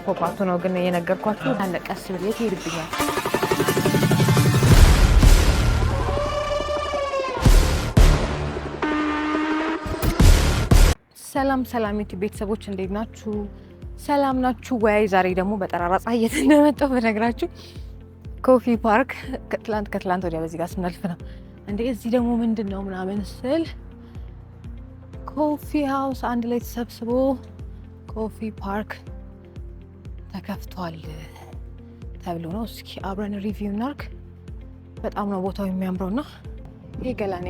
መጥፎ part ኡ ነው ግን የነገርኳችሁ አለ። ቀስ ብዬ ትሄድብኛል። ሰላም ሰላም ዩቲዩብ ቤተሰቦች፣ እንዴት ናችሁ? ሰላም ናችሁ ወይ? ዛሬ ደግሞ በጠራራ ፀሐይ የት እንደመጣሁ በነግራችሁ Coffee Park ትላንት ከትላንት ወዲያ በዚህ ጋር ስናልፍ ነው እንዴ እዚህ ደግሞ ምንድን ነው ምናምን ስል coffee house አንድ ላይ ተሰብስቦ Coffee Park ተከፍቷል ተብሎ ነው። እስኪ አብረን review እናርግ። በጣም ነው ቦታው የሚያምረው እና ይሄ ገላኔ፣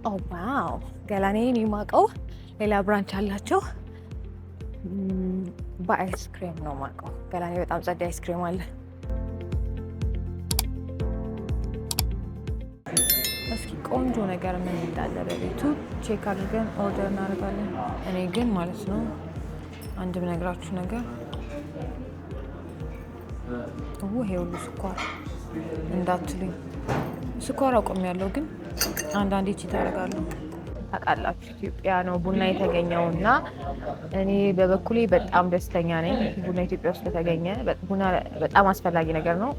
oh wow፣ ገላኔን የማውቀው ሌላ branch አላቸው። በአይስክሬም ነው የማውቀው። ገላኔ በጣም ጸዴ አይስክሬም አለ። እስኪ ቆንጆ ነገር ምን እንዳለ በቤቱ check አድርገን order እናደርጋለን። እኔ ግን ማለት ነው አንድ ብነግራችሁ ነገር፣ ይሄ ሁሉ ስኳር እንዳትሉኝ፣ ስኳር አቁሜያለሁ፣ ግን አንዳንዴ cheat አደርጋለሁ። ታውቃላችሁ ኢትዮጵያ ነው ቡና የተገኘው እና እኔ በበኩሌ በጣም ደስተኛ ነኝ ቡና ኢትዮጵያ ውስጥ በተገኘ። ቡና በጣም አስፈላጊ ነገር ነው።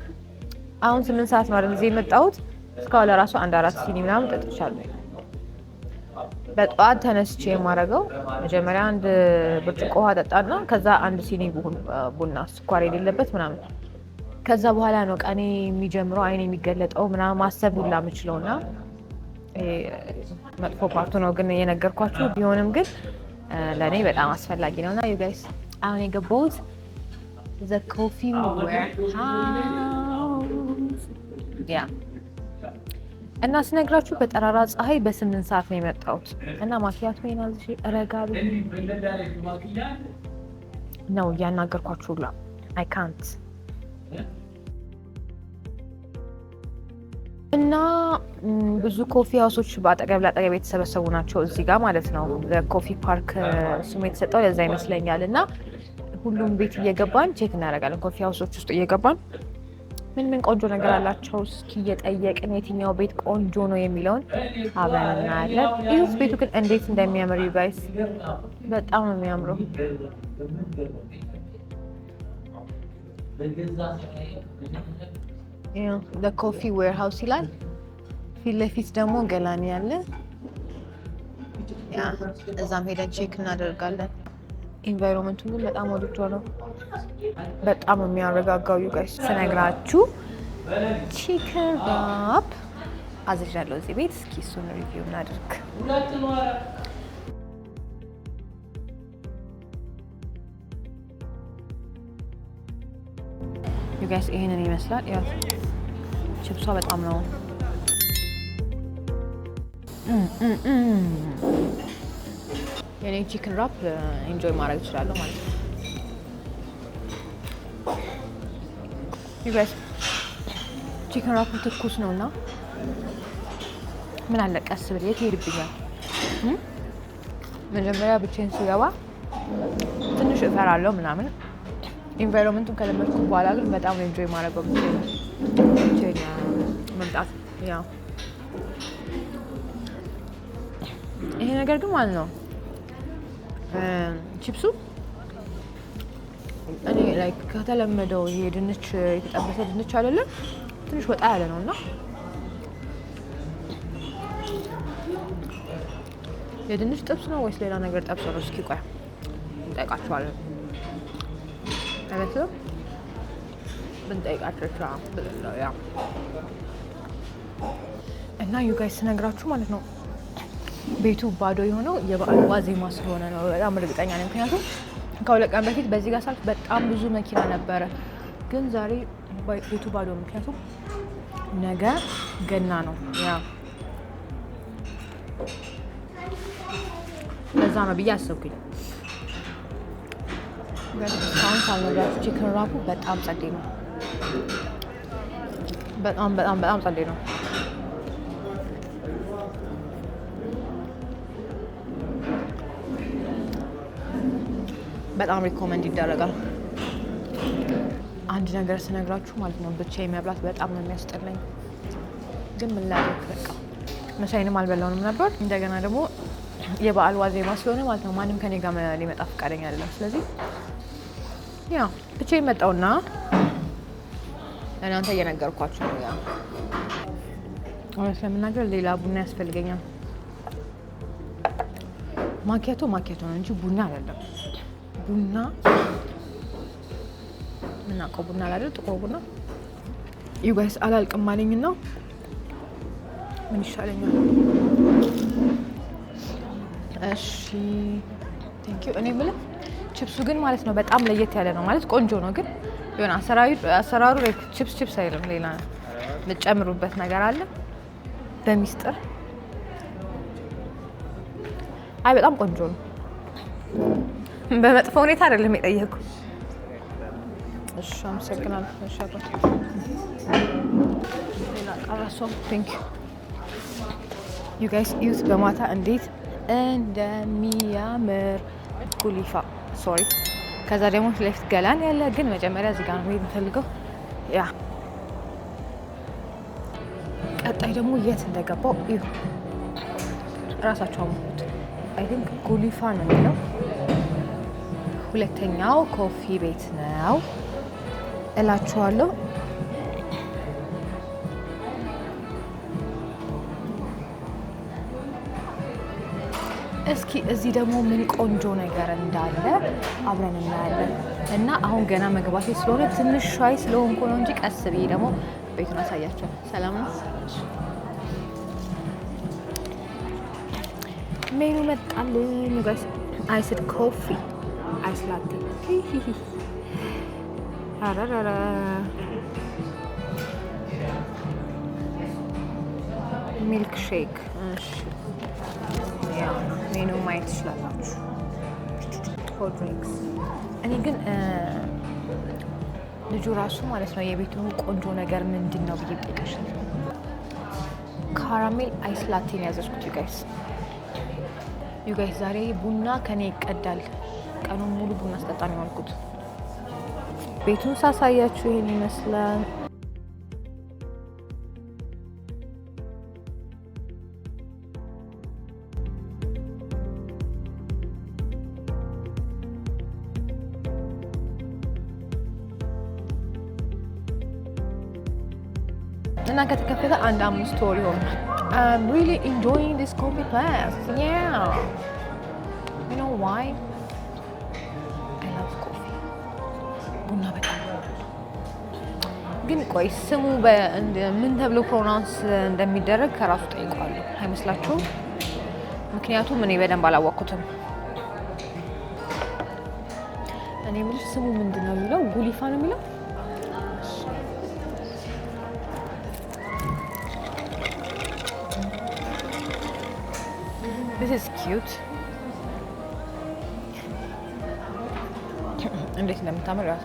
አሁን 8 ሰዓት ነው አይደል እዚህ የመጣሁት። እስካሁን ለራሱ አንድ አራት ሲኒ ምናምን ጠጥቻለሁ። በጠዋት ተነስቼ የማደርገው መጀመሪያ አንድ ብርጭቆ ውሃ ጠጣና ከዛ አንድ ሲኒ ቡና ስኳር የሌለበት ምናምን፣ ከዛ በኋላ ነው ቀኔ የሚጀምረው፣ አይኔ የሚገለጠው ምናምን፣ ማሰብ ሁላ የምችለው። እና መጥፎ part ኡ ነው ግን የነገርኳችሁ፣ ቢሆንም ግን ለእኔ በጣም አስፈላጊ ነው። እና you guys፣ አሁን የገባሁት The Coffee Warehouse፣ yeah። እና ስነግራችሁ በጠራራ ፀሐይ በ8 ሰዓት ነው የመጣሁት እና ማኪያቶ ይናዝሽ ረጋ ነው እያናገርኳችሁ ሁላ አይ ካንት። እና ብዙ coffee house ኦች በአጠገብ ለአጠገብ የተሰበሰቡ ናቸው እዚህ ጋር ማለት ነው። Coffee Park ስሙ የተሰጠው ለዛ ይመስለኛል። እና ሁሉም ቤት እየገባን check እናደርጋለን። Coffee house ኦች ውስጥ እየገባን ምን ምን ቆንጆ ነገር አላቸው እስኪ እየጠየቅን የትኛው ቤት ቆንጆ ነው የሚለውን አብረን እናያለን። ይሁት ቤቱ ግን እንዴት እንደሚያምር you guys፣ በጣም ነው የሚያምረው። Coffee Warehouse ይላል። ፊት ለፊት ደግሞ ገላኒ አለ። እዛም ሄደን check እናደርጋለን። Environment ኡን ግን በጣም ወድጄዋለሁ። በጣም የሚያረጋጋው you guys ስነግራችሁ። Chicken wrap አዝዣለሁ እዚህ ቤት። እስኪ እሱን review እናድርግ። You guys፣ ይሄንን ይመስላል። ያው ችፕሷ በጣም ነው የኔ chicken wrap enjoy ማድረግ እችላለሁ ማለት ነው። You guys፣ chicken wrap ኡ ትኩስ ነው እና ምን አለ ቀስ ብዬ ትሄድብኛል። መጀመሪያ ብቻዬን ስገባ ትንሽ እፈራለሁ ምናምን። Environment ኡን ከለመድኩ በኋላ ግን በጣም ነው enjoy ማድረገው ብቻዬን መምጣት። Yeah፣ ይሄ ነገር ግን ማለት ነው ቺፕሱ እኔ like ከተለመደው ይሄ ድንች፣ የተጠበሰ ድንች አይደለም፣ ትንሽ ወጣ ያለ ነው። እና የድንች ጥብስ ነው ወይስ ሌላ ነገር ጠብሶ ነው? እስኪ ቆይ እንጠይቃቸዋለን። አይመስልም? ብንጠይቃቸው yeah። እና you guys፣ ስነግራችሁ ማለት ነው ቤቱ ባዶ የሆነው የበዓል ዋዜማ ስለሆነ ነው። በጣም እርግጠኛ ነኝ። ምክንያቱም ከ2 ቀን በፊት በዚህ ጋር ሳልፍ በጣም ብዙ መኪና ነበረ፣ ግን ዛሬ ቤቱ ባዶ፣ ምክንያቱም ነገ ገና ነው። Yeah፣ ለዛ ነው ብዬ አሰብኩኝ። እስካሁን ሳልነግራችሁ chicken wrap ኡ በጣም ጸዴ ነው። በጣም በጣም በጣም ጸዴ ነው። በጣም recommend ይደረጋል። አንድ ነገር ስነግራችሁ ማለት ነው ብቻዬን መብላት በጣም ነው የሚያስጠላኝ። ግን ምን ላድርግ፣ በቃ ምሳዬንም አልበላውንም ነበር። እንደገና ደግሞ የበዓል ዋዜማ ስለሆነ ማለት ነው ማንም ከኔ ጋር ሊመጣ ፈቃደኛ አይደለም። ስለዚህ Yeah, ብቻዬን መጣሁና እናንተ እየነገርኳችሁ ነው። Yeah, እውነት ለመናገር ሌላ ቡና ያስፈልገኛል። ማኪያቶ ማኪያቶ ነው እንጂ ቡና አይደለም። ቡና ምናውቀው ቡና አይደል? ጥቁር ቡና። You guys, አላልቅም አለኝና ምን ይሻለኛል? እሺ፣ thank you። እኔ የምልህ ቺፕሱ ግን ማለት ነው በጣም ለየት ያለ ነው፣ ማለት ቆንጆ ነው፣ ግን የሆነ አሰራሩ chips chips አይልም። ሌላ የምትጨምሩበት ነገር አለ በሚስጥር። አይ፣ በጣም ቆንጆ ነው። በመጥፎ ሁኔታ አይደለም የጠየኩ። እሺ፣ አመሰግናለሁ። እሺ አባት፣ ሌላ ቀረሶ። Thank you. You guys, እዩት በማታ እንዴት እንደሚያምር ጉሊፋ። Sorry። ከዛ ደግሞ ፊት ለፊት ገላን ያለ፣ ግን መጀመሪያ እዚህ ጋር ነው መሄድ የምፈልገው። Yeah, ቀጣይ ደግሞ የት እንደገባው እዩ፣ እራሳቸው አሞት። I think ጉሊፋ ነው የሚለው፣ ሁለተኛው coffee ቤት ነው እላችኋለሁ። እስኪ እዚህ ደግሞ ምን ቆንጆ ነገር እንዳለ አብረን እናያለን። እና አሁን ገና መግባቴ ስለሆነ ትንሽ shy ስለሆንኩ ነው እንጂ ቀስ ብዬ ደግሞ ቤቱን አሳያቸው። ሰላም ነው። ሜኑ መጣልኝ guys። Iced coffee፣ ice latte፣ አረረረ፣ milkshake። እሺ፣ ሜኑ ማየት ትችላላችሁ። Cold drinks። እኔ ግን ልጁ ራሱ ማለት ነው የቤቱ ቆንጆ ነገር ምንድን ነው ብዬ ብጠይቅሽ፣ caramel ice latte ነው ያዘዝኩት። You guys, you guys, ዛሬ ቡና ከኔ ይቀዳል። ቀኑን ሙሉ ቡና ስጠጣ ነው የዋልኩት። ቤቱን ሳሳያችሁ ይሄን ይመስላል። እና ከተከፈተ አንድ 5 ወር ይሆናል። I'm really enjoying this coffee place. Yeah. You know why? I love coffee. ቡና በጣም እወዳለሁ። ግን ቆይ ስሙ ምን ተብሎ pronounce እንደሚደረግ ከራሱ ጠይቋለሁ። አይመስላችሁም? ምክንያቱም እኔ በደንብ አላወቅኩትም። እኔ የምልሽ ስሙ ምንድን ነው የሚለው? ጉሊፋ ነው የሚለው? This is cute. እንዴት እንደምታምር ያው።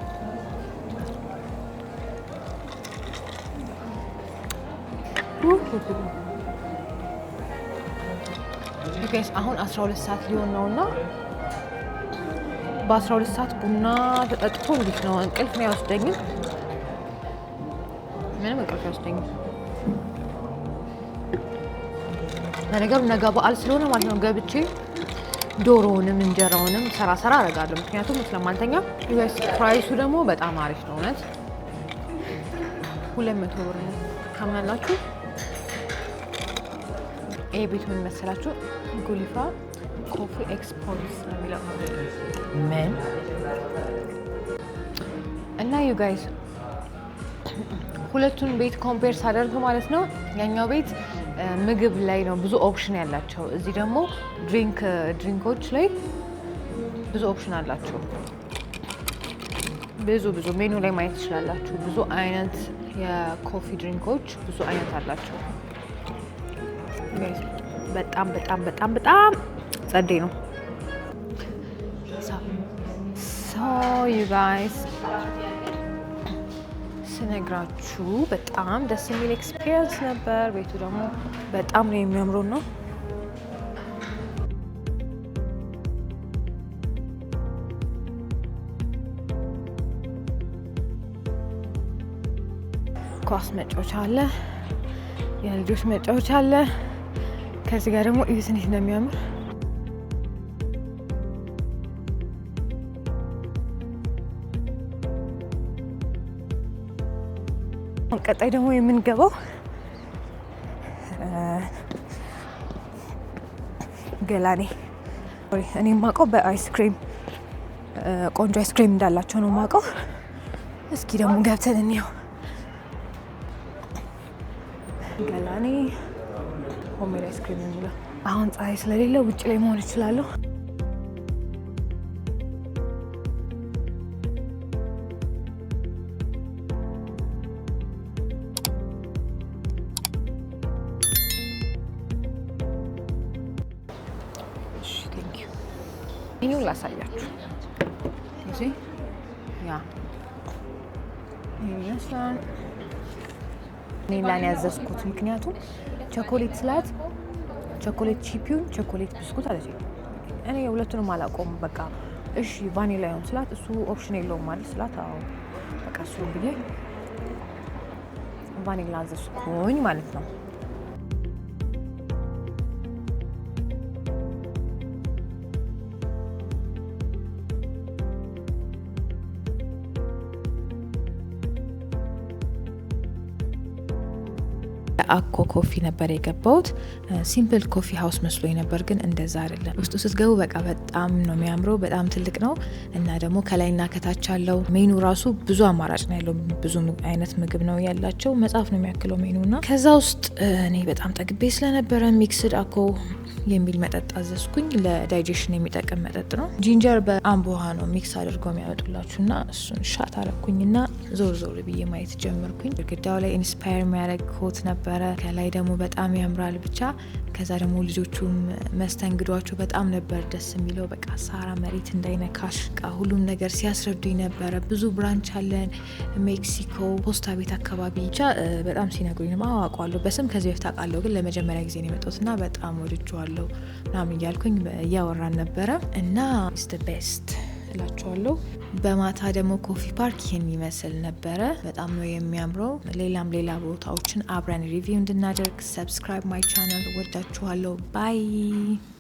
Guys, አሁን 12 ሰዓት ሊሆን ነው እና በ12 ሰዓት ቡና ተጠጥቶ እንዴት ነው እንቅልፍ ነው አይወስደኝም? ምንም እንቅልፍ አይወስደኝም። ለነገሩ ነገ በዓል ስለሆነ ማለት ነው ገብቼ ዶሮውንም እንጀራውንም ሰራ ሰራ አደርጋለሁ። ምክንያቱም ስለማልተኛ። Guys, price ኡ ደግሞ በጣም አሪፍ ነው። እውነት 200 ብር ነው። ታምናላችሁ? ይሄ ቤቱ ምን መሰላችሁ? ጉሊፋ Coffee Exports ነው የሚለው ምን። እና you guys, ሁለቱን ቤት compare ሳደርግ ማለት ነው ያኛው ቤት ምግብ ላይ ነው ብዙ option ያላቸው። እዚህ ደግሞ drink ኦች ላይ ብዙ option አላቸው። ብዙ ብዙ ሜኑ ላይ ማየት ትችላላችሁ። ብዙ አይነት የ coffee drink ኦች ብዙ አይነት አላቸው። በጣም በጣም በጣም በጣም ጸዴ ነው። So you guys, ስነግራችሁ በጣም ደስ የሚል experience ነበር። ቤቱ ደግሞ በጣም ነው የሚያምረው ነው። ኳስ መጫወቻ አለ፣ የልጆች መጫወቻ አለ። ከዚህ ጋር ደግሞ እዩት እንዴት እንደሚያምር። ቀጣይ ደግሞ የምንገባው ገላኔ። እኔ የማውቀው በ ice cream፣ ቆንጆ ice cream እንዳላቸው ነው የማውቀው። እስኪ ደግሞ ገብተን እንየው። ገላኔ homemade ice cream የሚለው። አሁን ፀሐይ ስለሌለ ውጭ ላይ መሆን እችላለሁ። እሺ፣ thank you። ሜኑን ላሳያችሁ። እዚህ yeah ይመስላል። ቫኒላን ያዘዝኩት ምክንያቱም ቸኮሌት ስላት chocolate chip ይሁን ቸኮሌት ብስኩት አለች። እኔ ሁለቱንም አላውቀውም። በቃ እሺ ቫኒላ ይሁን ስላት እሱ option የለውም ማለት ስላት አዎ በቃ እሱ ብዬ ቫኒላ አዘዝኩኝ ማለት ነው። አኮ Coffee ነበር የገባሁት። Simple coffee house መስሎኝ ነበር፣ ግን እንደዛ አይደለም። ውስጡ ስትገቡ በቃ በጣም ነው የሚያምረው። በጣም ትልቅ ነው እና ደግሞ ከላይና ከታች አለው። ሜኑ ራሱ ብዙ አማራጭ ነው ያለው። ብዙ አይነት ምግብ ነው ያላቸው። መጽሐፍ ነው የሚያክለው ሜኑ። እና ከዛ ውስጥ እኔ በጣም ጠግቤ ስለነበረ mixed አኮ የሚል መጠጥ አዘዝኩኝ። ለ digestion የሚጠቅም መጠጥ ነው። Ginger በአምቦ ውሃ ነው mix አድርገው የሚያመጡላችሁ እና እሱን shot አረኩኝና ዞር ዞር ብዬ ማየት ጀመርኩኝ። ግድግዳው ላይ inspire የሚያደርግ quote ነበረ። ከላይ ደግሞ በጣም ያምራል ብቻ። ከዛ ደግሞ ልጆቹም መስተንግዷቸው በጣም ነበር ደስ የሚለው። በቃ ሳራ መሬት እንዳይነካሽ በቃ ሁሉም ነገር ሲያስረዱኝ ነበረ። ብዙ branch አለን ሜክሲኮ ፖስታ ቤት አካባቢ፣ ብቻ በጣም ሲነግሩኝ ነው። አውቀዋለሁ በስም፣ ከዚህ በፊት አውቃለሁ፣ ግን ለመጀመሪያ ጊዜ ነው የመጣሁት እና በጣም ወድጄዋለሁ ምናምን እያልኩኝ እያወራን ነበረ እና it's the best እላችኋለሁ። በማታ ደግሞ coffee park ይህን ይመስል ነበረ። በጣም ነው የሚያምረው። ሌላም ሌላ ቦታዎችን አብረን review እንድናደርግ subscribe my channel። ወዳችኋለሁ። Bye.